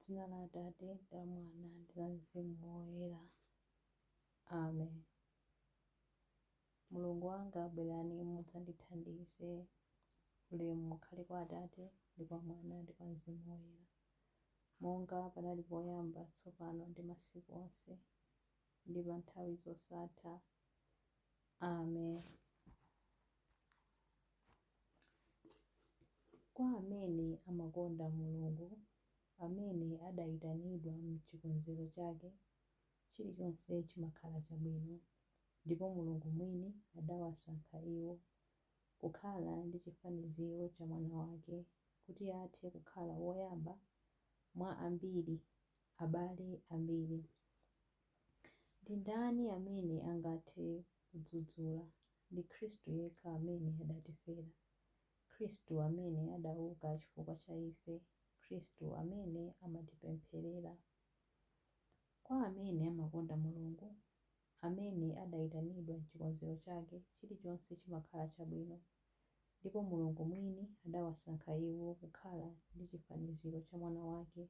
M'dzina la Atate, ndi la Mwana, ndi la Mzimu Woyera. Amen. Mulungu wanga, bwerani mudzandithandize. Ulemu ukhale kwa Atate, ndi kwa Mwana, ndi kwa Mzimu Woyera, monga panali poyamba, tsopano, ndi masiku onse, ndi pa nthawi zosatha. Amen. Kwa amene amakonda Mulungu, amene adaitanidwa m'chikonzero chake, chilichonse chimakhala chabwino. Ndipo Mulungu mwini adawasankha iwo, kukhala ndi chifaniziro cha Mwana wake, kuti athe kukhala woyamba mwa ambiri, abale ambiri. Ndi ndani amene angathe kudzudzula? Ndi Khristu yekha amene adatifera, Khristu amene adauka chifukwa cha ife, Khristu amene amatipempherera. Kwa amene amakonda Mulungu, amene adaitanidwa m'chikonzero chake, chilichonse chimakhala chabwino. Ndipo Mulungu mwini adawasankha iwo kukhala ndi chifaniziro cha Mwana wake,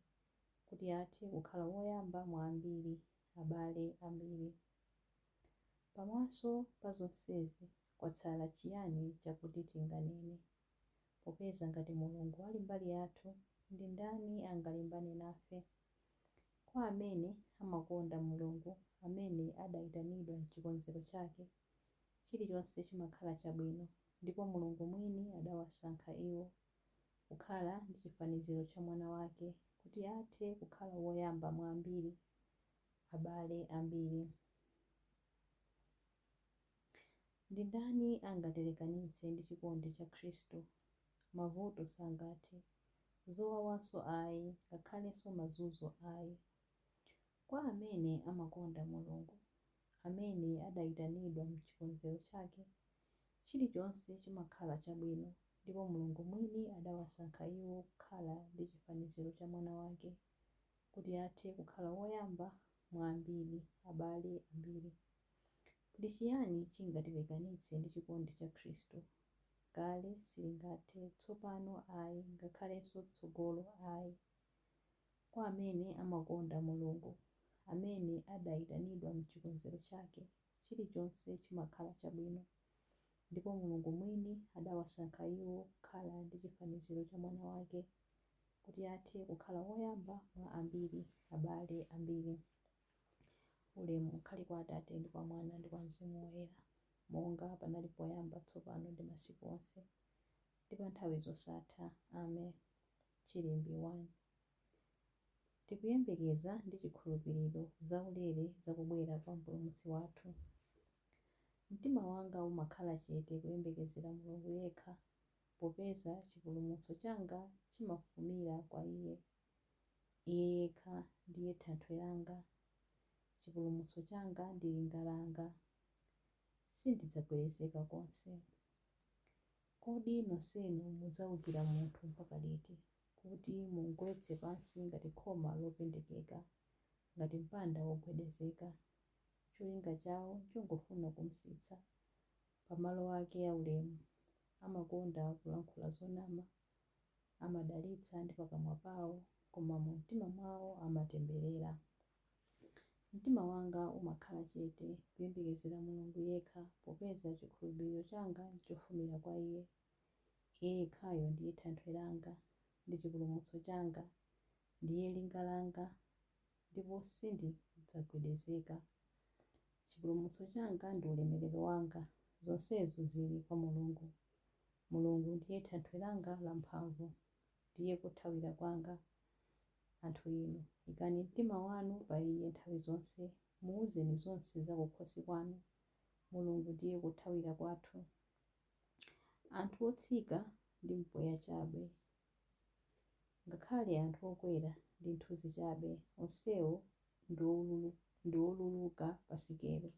kuti athe kukhala woyamba mwa ambiri, abale ambiri. Pamaso pa zonsezi, kwatsala chiyani chakuti tinganene? Popeza ngati Mulungu ali mbali yathu, ndi ndani angalimbane nafe? Kwa amene amakonda Mulungu, amene adaitanidwa m'chikonzero chake, chilichonse chimakhala chabwino, ndipo Mulungu mwini adawasankha iwo, kukhala ndi chifaniziro cha Mwana wake, kuti athe kukhala woyamba mwa ambiri, abale ambiri. Ndi ndani angatilekanitse ndi chikondi cha Khristu? Mavuto sangathe, zowawanso ayi, ngakhalenso mazunzo ayi. Kwa amene amakonda Mulungu, amene adaitanidwa m'chikonzero chake, chilichonse chimakhala chabwino, ndipo Mulungu mwini adawasankha iwo kukhala ndi chifaniziro cha Mwana wake, kuti athe kukhala woyamba mwa ambiri, abale ambiri. Ndi chiyani chingatilekanitse ndi chikondi cha Khristu? Kale silingathe, tsopano ayi, ngakhalenso m'tsogolo ayi. Kwa amene amakonda Mulungu, amene adaitanidwa m'chikonzero chake, chilichonse chimakhala chabwino, ndipo Mulungu mwini adawasankha iwo kukhala ndi chifaniziro cha Mwana wake, kuti athe kukhala woyamba mwa ambiri, abale ambiri. Ulemu ukhale kwa Atate, ndi kwa Mwana, ndi kwa Mzimu Woyera, monga panali poyamba, tsopano, ndi masiku onse, ndi pa nthawi zosatha. Amen. Chilimbi 1. Tikuyembekeza ndi chikhulupiriro zaulere za kubwera kwa Mpulumutsi wathu. Mtima wanga umakhala chete kuyembekezera Mulungu yekha, popeza chipulumutso changa chimafumira kwa Iye. Iye yekha ndiye thanthwe langa, chipulumutso changa ndi linga langa, sindidzagwedezeka konse. Kodi nonsenu mudzaukira munthu mpaka liti, kuti mumgwetse pansi ngati khoma lopendekeka, ngati mpanda wogwedezeka? Cholinga chao nchongofuna kumtsitsa pamalo ake aulemu. Amakonda kulankhula zonama, amadalitsa ndi pakamwa pao, koma mumtima mwao amatemberera. Mtima wanga umakhala chete, kuyembekezera Mulungu yekha, popeza chikhulupiriro changa nchofumira kwa Iye. Iye yekhayo ndiye thanthwe langa, ndi chipulumutso changa, ndiye linga langa, ndipo sindidzagwedezeka. Chipulumutso changa ndi ulemerero wanga, zonsezo zili kwa Mulungu. Mulungu ndiye thanthwe langa lamphamvu, ndiye kothawira kwanga. Anthu inu, ikani mtima wanu pa Iye nthawi zonse, muuzeni zonse za kukhosi kwanu. Mulungu ndiye kothawira kwathu. Anthu otsika ndi mpweya chabe, ngakhale anthu okwera ndi nthunzi chabe, onsewo ndi oluluka pa sikelo,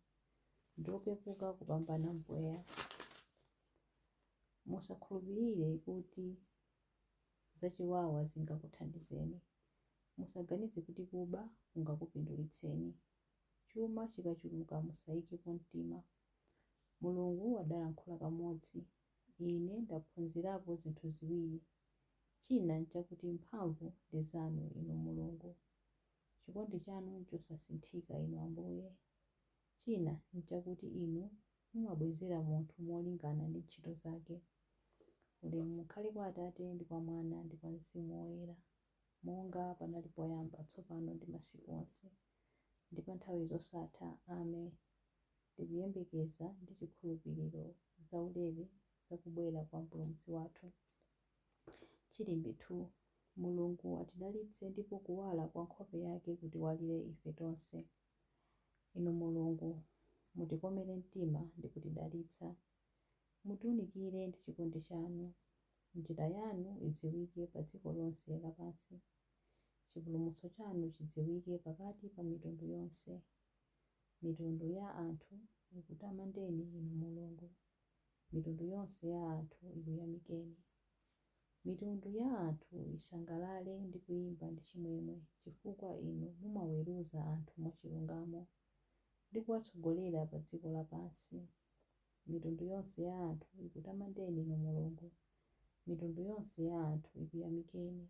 ndi opepuka kupambana mpweya. Musakhulupirire kuti zachiwawa zingakuthandizeni. Musaganize kuti kuba kungakupindulitseni. Chuma chikachuluka musaikepo mtima. Mulungu adalankhula kamodzi. Ine ndaphunzirapo zinthu ziwiri. China nchakuti mphamvu ndi zanu Inu Mulungu. Chikondi chanu nchosasinthika Inu Ambuye. China nchakuti Inu mumabwezera munthu molingana ndi ntchito zake. Ulemu ukhale kwa Atate ndi kwa Mwana ndi kwa Mzimu Woyera, monga panali poyamba, tsopano ndi masiku onse, ndi pa nthawi zosatha. Amen. Tikuyembekeza ndi chikhulupiriro zaulere za kubwera kwa Mpulumutsi wathu. Chilimbi 2. Mulungu atidalitse ndipo kuwala kwa nkhope yake kutiwalire ife tonse. Inu Mulungu, mutikomere mtima ndi kutidalitsa. Mutiunikire ndi chikondi chanu. Njira yanu idziwike pa dziko lonse lapansi. Chipulumutso chanu chidziwike pakati pa mitundu yonse. Mitundu ya anthu ikutamandeni Inu Mulungu. Mitundu yonse ya anthu ikuyamikeni. Mitundu ya anthu isangalale ndi kuyimba ndi chimwemwe, chifukwa Inu mumaweruza anthu mwachilungamo ndi kuwatsogolera pa dziko lapansi. Mitundu yonse ya anthu ikutamandeni Inu Mulungu. Mitundu yonse ya anthu ikuyamikeni.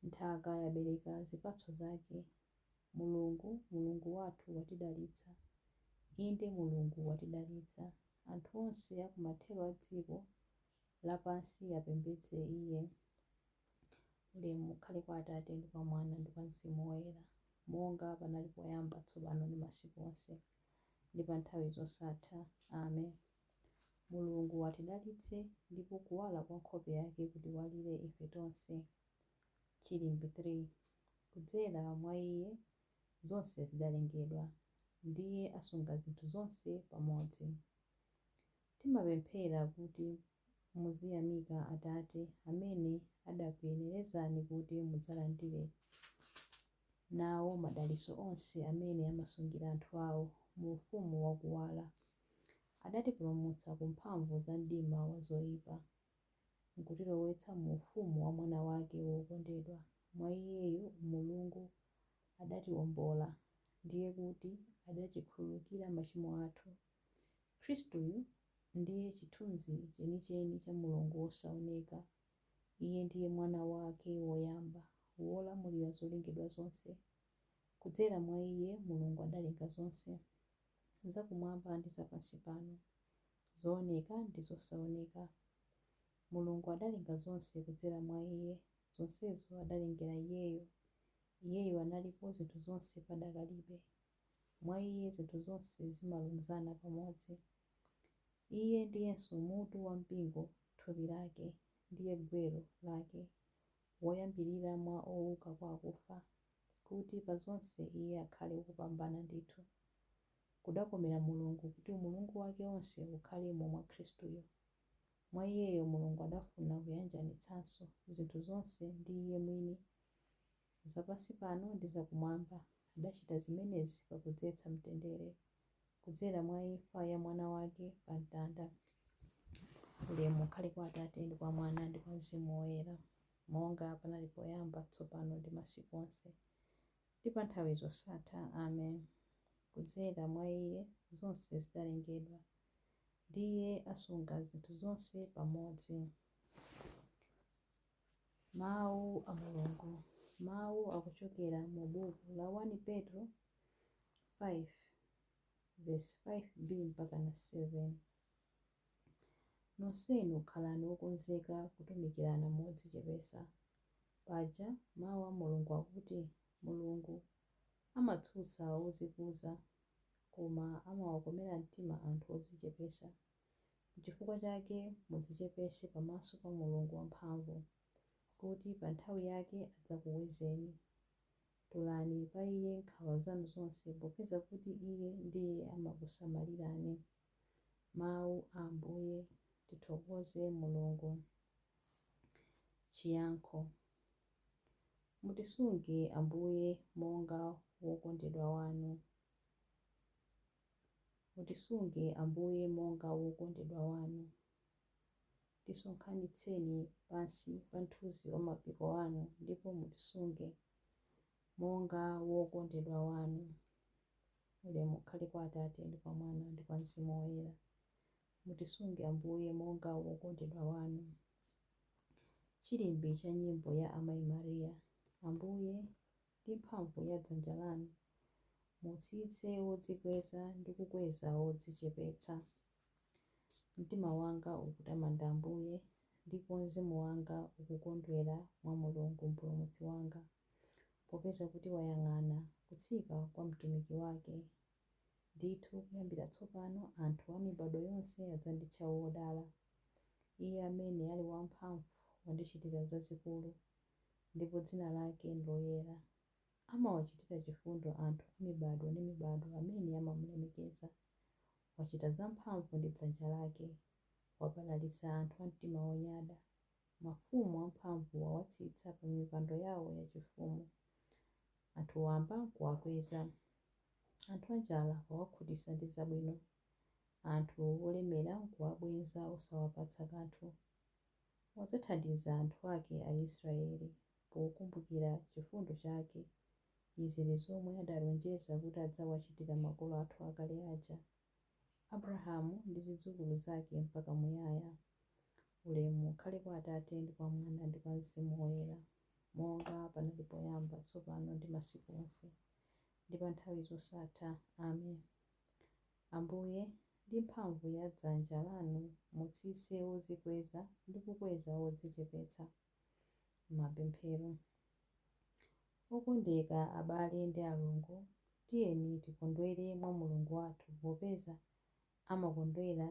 Nthaka yabereka zipatso zake. Mulungu, Mulungu wathu watidalitsa. Inde Mulungu watidalitsa. Anthu onse a kumathero a dziko lapansi apembedze Iye. Ulemu ukhale kwa Atate ndi kwa Mwana ndi kwa Mzimu Woyera, monga panali poyamba, tsopano ndi masiku onse, ndi pa nthawi zosatha. Amen. Mulungu atidalitse ndipo kuwala kwa nkhope yake kutiwalire ife tonse. Chilimbi 3. Kudzera mwa Iye zonse zidalengedwa, ndiye asunga zinthu zonse pamodzi. Timapemphera kuti muziyamika Atate, amene adakuyenerezani kuti mudzalandire nawo madalitso onse amene amasungira anthu awo mu ufumu wakuwala. Adatipulumutsa ku mphamvu za mdima wa zoipa, nkutilowetsa mu ufumu wa Mwana wake wokondedwa. Mwa Iyeyu Mulungu adatiwombola, ndiye kuti adatikhululukira machimo athu. Khristuyu ndiye chithunzi chenicheni cha Mulungu wosaoneka. Iye ndiye Mwana wake woyamba, wolamulira zolengedwa zonse. Kudzera mwa Iye Mulungu adalenga zonse, zakumwamba ndi zapansi pano, zooneka ndi zosaoneka. Mulungu adalenga zonse kudzera mwa Iye, zonsezo adalengera Iyeyo. Iyeyo analipo zinthu zonse padakalibe. Mwa Iye zinthu zonse zimalumizana pamodzi. Iye ndiyenso mutu wa mpingo, thupi lake, ndiye gwero lake, woyambirira mwa ouka kwa akufa, kuti pa zonse Iye akhale wopambana ndithu. Kudakomera Mulungu kuti umulungu wake wonse ukhalemo mwa Khristuyo. Mwa Iyeyo Mulungu adafuna kuyanjanitsanso zinthu zonse ndi Iye mwini, zapansi pano ndi zakumwamba. Adachita zimenezi pakudzetsa mtendere, kudzera mwa imfa ya Mwana wake pa mtanda. Ulemu ukhale kwa Atate ndi kwa Mwana ndi kwa Mzimu Woyera, monga panali poyamba, tsopano ndi masiku onse, ndi pa nthawi zosatha. Amen. Kudzera mwa Iye zonse zidalengedwa, ndiye asunga zinthu zonse pamodzi. Mawu a Mulungu. Mawu akuchokera mu buku la 1 Petro 5 verse 5b mpaka na 7. Nonsenu khalani okonzeka kutumikirana modzichepetsa. Paja mawu a Mulungu akuti, Mulungu amatsutsa odzikuza, koma amawakomera mtima anthu odzichepetsa. N'chifukwa chake mudzichepetse pamaso pa Mulungu wamphamvu, kuti pa nthawi yake adzakukwezeni. Tulani pa Iye nkhawa zanu zonse, popeza kuti Iye ndiye amakusamalirani. Mawu a Ambuye. Tithokoze Mulungu. Chiyankho. Mutisunge Ambuye monga wokondedwa wanu. Mutisunge Ambuye monga wokondedwa wanu. Tisonkhanitseni pansi pa mthunzi wa mapiko anu ndipo mutisunge monga wokondedwa wanu. Ulemu ukhale kwa Atate ndi kwa Mwana ndi kwa Mzimu Woyera. Mutisunge Ambuye monga wokondedwa wanu. Chilimbi cha nyimbo ya Amayi Maria. Ambuye, ndi mphamvu ya dzanja lanu, mutsitse wodzikweza ndi kukweza wodzichepetsa. Mtima wanga ukutamanda Ambuye, ndipo mzimu wanga ukukondwera mwa Mulungu Mpulumutsi wanga, popeza kuti wayang'ana kutsika kwa mtumiki wake. Ndithu kuyambira tsopano anthu a mibadwo yonse adzanditcha wodala. Iye amene ali wamphamvu wandichitira zazikulu, ndipo dzina lake n'loyera. Amawachitira chifundo anthu a mibadwo ndi mibadwo amene amamulemekeza. Wachita zamphamvu ndi dzanja lake, wabalalitsa anthu a mtima wonyada. Mafumu amphamvu wawatsitsa pa mipando yawo yachifumu, anthu wamba n'kuwakweza. Anthu anjala wawakhutitsa ndi zabwino, anthu olemera n'kuwabweza osawapatsa kanthu. Wadzathandiza anthu ake Aisraele, pokumbukira chifundo chake. Izi ndi zomwe adalonjeza kuti adzawachitira makolo athu akale aja, Abrahamu ndi zidzukulu zake mpaka muyaya. Ulemu ukhale kwa Atate ndi kwa Mwana ndi kwa Mzimu Woyera, monga panali poyamba, tsopano ndi masiku onse, ndi pa nthawi zosatha. Amen. Ambuye, ndi mphamvu ya dzanja lanu mutsitse wodzikweza ndi kukweza wodzichepetsa. Mapemphero. Okondeka abale ndi alongo, tiyeni tikondwere mwa Mulungu wathu popeza amakondwera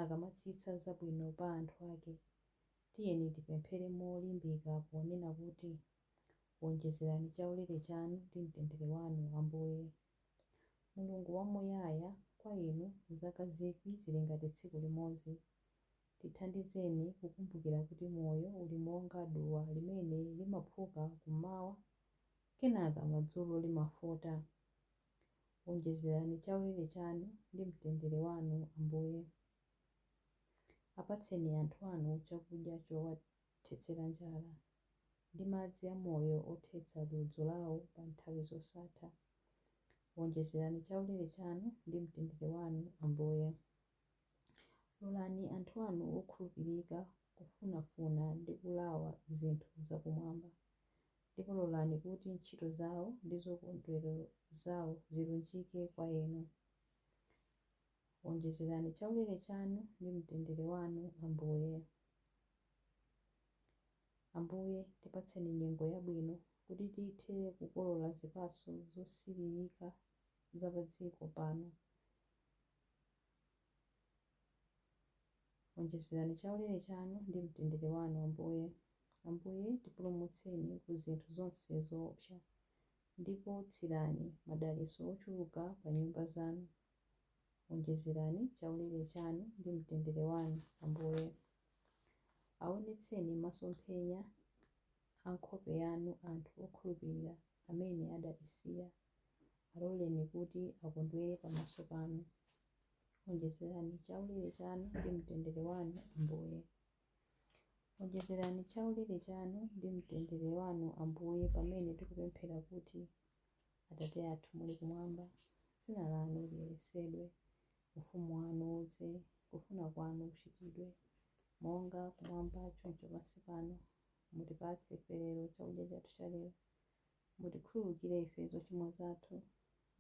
akamatsitsa zabwino pa anthu ake. Tiyeni tipemphere molimbika ponena kuti, Wonjezerani chaulere chanu ndi mtendere wanu, Ambuye. Mulungu wamuyaya, kwa Inu zaka zikwi zili ngati tsiku limodzi. Tithandizeni kukumbukira kuti moyo uli monga duwa limene limaphuka kummawa kenaka madzulo limafota. Wonjezerani chaulere chanu ndi mtendere wanu, Ambuye. Apatseni anthu anu chakudya chowathetsera njala, ndi madzi amoyo othetsa ludzu lawo pa nthawi zosatha. Wonjezerani chaulere chanu ndi mtendere wanu, Ambuye. Lolani anthu anu okhulupirika kufunafuna ndi kulawa zinthu zakumwamba, ndipo lolani kuti ntchito zawo ndi zokondwerero zawo zilunjike kwa Inu. Wonjezerani chaulere chanu ndi mtendere wanu, Ambuye. Ambuye, tipatseni nyengo yabwino kuti tithe kukolola zipatso zosiririka za padziko pano. Wonjezerani chaulere chanu ndi mtendere wanu, Ambuye. Ambuye, tipulumutseni ku zinthu zonse zoopsa, ndipo tsirani madalitso ochuluka pa nyumba zanu. Wonjezerani chaulere chanu ndi mtendere wanu, Ambuye. Aonetseni masomphenya a nkhope yanu anthu okhulupirira amene adatisiya. Aloleni kuti akondwere pamaso panu. Onjezerani chaulere chanu ndi mtendere wanu, Ambuye. Onjezerani chaulere chanu ndi mtendere wanu, Ambuye, pamene tikupemphera kuti, Atate athu muli kumwamba, dzina lanu liyeretsedwe, ufumu wanu udze, kufuna kwanu kuchitidwe, monga kumwamba choncho pansi pano. Mutipatse ife lero chakudya chathu cha lero. Mutikhululukire ife zochimwa zathu,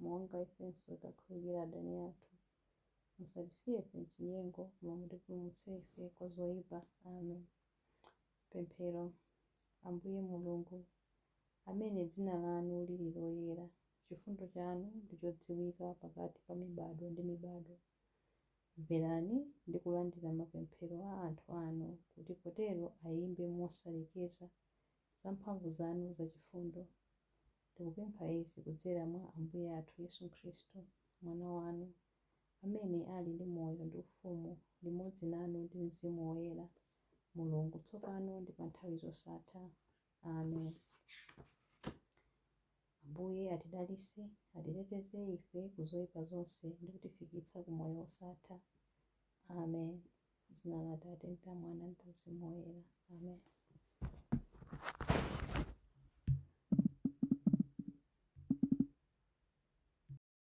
monga ifenso takhululukira adani athu. Musatisiye ife m'chinyengo, koma mutipulumutse ife kwa zoyipa. Amen. Pemphero. Ambuye Mulungu, amene dzina lanu lili loyera, chifundo chanu ndi chodziwika pakati pa mibadwo ndi mibadwo. Mverani ndi kulandira mapemphero a anthu anu, kuti potero ayimbe mosalekeza za mphamvu zanu zachifundo. Tikupempha izi kudzera mwa Ambuye athu Yesu Khristu, Mwana wanu, amene ali ndi moyo ndi ufumu limodzi nanu ndi Mzimu Woyera, Mulungu, tsopano ndi pa nthawi zosatha. Amen. Ambuye atidalitse, atiteteze ife ku zoyipa zonse ndi kutifikitsa ku moyo wosatha. Amen. Dzina la Atate ndi la Mwana ndi la Mzimu Woyera. Amen.